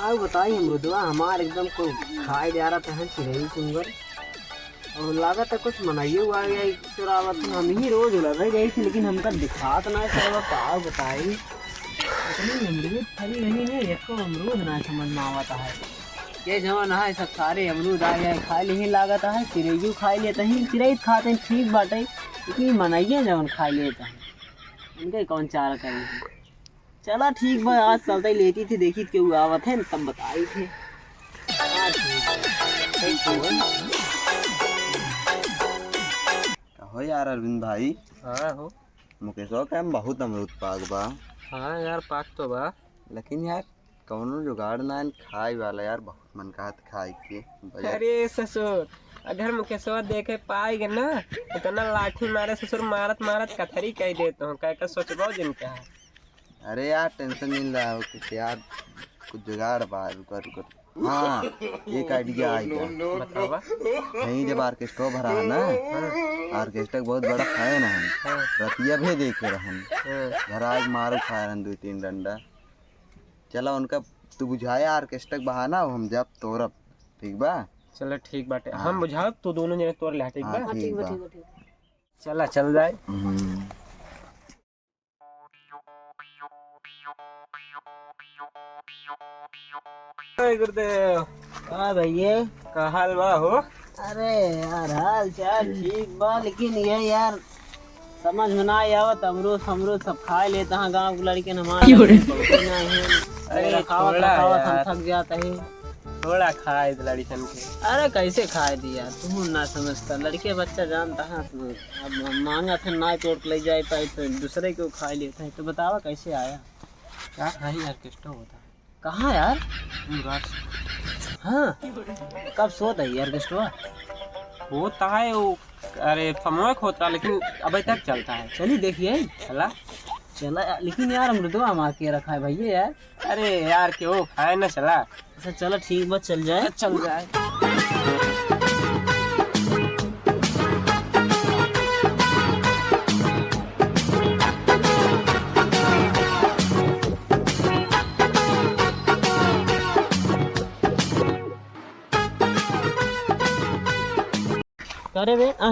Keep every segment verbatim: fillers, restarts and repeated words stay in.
आउ बताई अमरुदवा हमार एकदम कोई खाए जा रहा तहन चिरई चुंगर। और लागत है कुछ मनइयो आ गया चुरावत है। हम ही रोज उलझे जाई थी, लेकिन हमका दिखात ना है सरवा, का बताई। इतनी अमरूद फरी रही है, एको अमरूद ना समझ में आवत है। ये जवन है सब सारे अमरूद आ गए, खा ली लागत है, चिरैयू खा लेते हैं, चिरई खाते हैं, ठीक बाटे, लेकिन मनइये जवन खा लेते हैं, उनके कौन चारा करी। चला ठीक बा, आज चलते ही लेती थी, देखी केहू आवत है न, तब बताई थे। हाँ, ठीक बा। Thank you। कहो यार अरविंद भाई। हाँ हो। मुकेशवा के हम बहुत अमरूद पाक बा। हाँ यार, पाक तो बा। लेकिन यार, कौनो जुगाड़ ना है खाए वाला यार, बहुत मन कहत खाए के। बजट अरे ससुर, अगर मुकेशवा देखे पाए गए ना, इतना लाठी मारे ससुर, मारत मारत कथरी कह देत हो, कह के सोचबो जिन कहा। अरे यार, tension नहीं ला, कुछ यार, कुछ जुगाड़ बा, रुका, रुका। हाँ, एक idea आ गया। बतावा। नहीं, जब orchestra भरा है ना, हाँ। Orchestra के बहुत बड़ा fan है हम। हाँ। रतिया भी देखे रहन। हाँ। घर आके मारो खाए रहन दो तीन डंडा। चला उनका तू बुझाया orchestra के बहाना, हम जब तोरब, ठीक बा? चला ठीक बाटे, हाँ। हम बुझाओ, तू दोनों जने तोर ले, ठीक बा? हाँ, हाँ, ठीक ठीक बा, बा। ठीक बा, ठीक बा। चला, चल जाए। हम्म। जय गुरुदेव। का भैया? का हाल बा हो? अरे यार, हाल चाल ठीक बा, लेकिन ये यार समझ में ना आवत, अमरूद फमरूद सब खाए लेता है गाँव के लड़के हमारे। क्यों रे? बहुत ना है। अरे रखावत, थोड़ा रखावत हम यार। थक जाता है। थोड़ा खाए दे लड़िकन के। अरे कैसे खाए दी यार, तू ना समझता, लड़के बच्चा जानता है तू। अब हम मांगा थे ना तोड़ के ले जाए पाए तो दूसरे को खा लेते हैं, तो बतावा कैसे आया? क्या कहीं orchestra होता है? कहाँ यार? मुरार से। हाँ, कब सोत है orchestra? होता है वो, अरे समय होता है लेकिन अबे तक चलता है। चली देखिए। चला। चला, लेकिन यार अमरुदवा हमार के रखा है भैया यार। अरे यार, केहू खाए ना चला। अच्छा, चला ठीक बा, चल जाए। चल जाए। अरे बे, आ,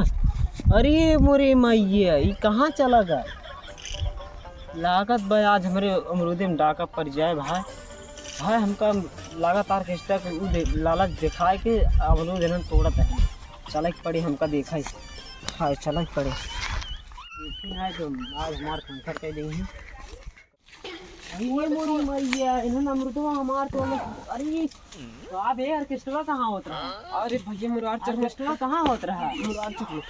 अरे मोरे मैया, ई कहाँ चला गए? लागत बा आज हमरे अमरूदे में डाका पड़ जाए भाई। भाई हमका लागत orchestra के उ दे-, लालच दिखाए के अमरूद इन्हन तोड़त है। चले के पड़ी हमका देखा ही। हाँ, चले के पड़ी। देखी ना तो आज हमार खंखर कह देंगे। अरे मोरी मैया, इन्हन अमरुदवा हमार तोड़ ले। अरे, का बे, orchestra कहाँ होत रहा? अरे भैया, मुरार चल। Orchestra कहाँ होत रहा? मुरार चल।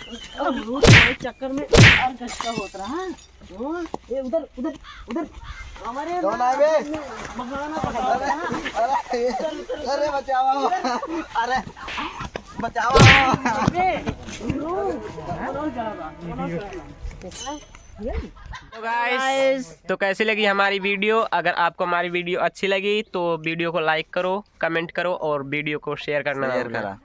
अमरूद के चक्कर में orchestra होत रहा। हाँ, ये उधर, उधर, उधर। हमारे कौन आए बे? बहाना पकड़ा रहा। अरे, अरे, बचाओ। अरे, बचाओ। अरे, रुक। तो guys, तो कैसी लगी हमारी video? अगर आपको हमारी video अच्छी लगी तो video को like करो, comment करो और video को share करना ना share भूलें। करा।